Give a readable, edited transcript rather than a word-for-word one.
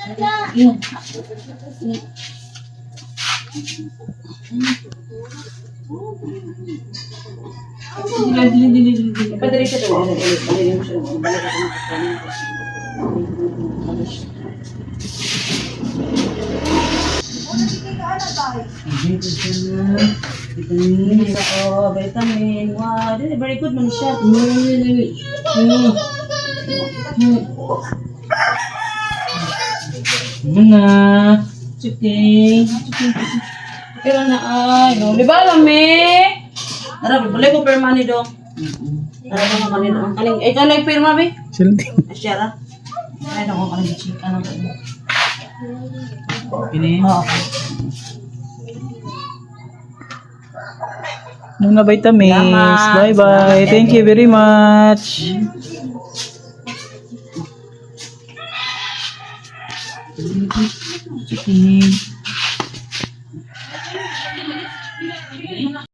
Yan. Dili, dili, dili, dili, dili. Ipadali siya doon. Balik mo siya. Balik ako ng Vitamin. Oh, vitamin. Wow, very good man siya. Ano na? It's okay. It's okay. Pero na ay, no. Di ba lami? Tara, balik ko pirma ni dong. Tara ko kanina. Ang kaning, ikaw na yung pirma, be? Sila. Ay, siya ra. Ay, nako, kaning chika na ba? Ini. Oo. Muna vitamins. Salamat. Bye bye. Thank you very much. It's okay.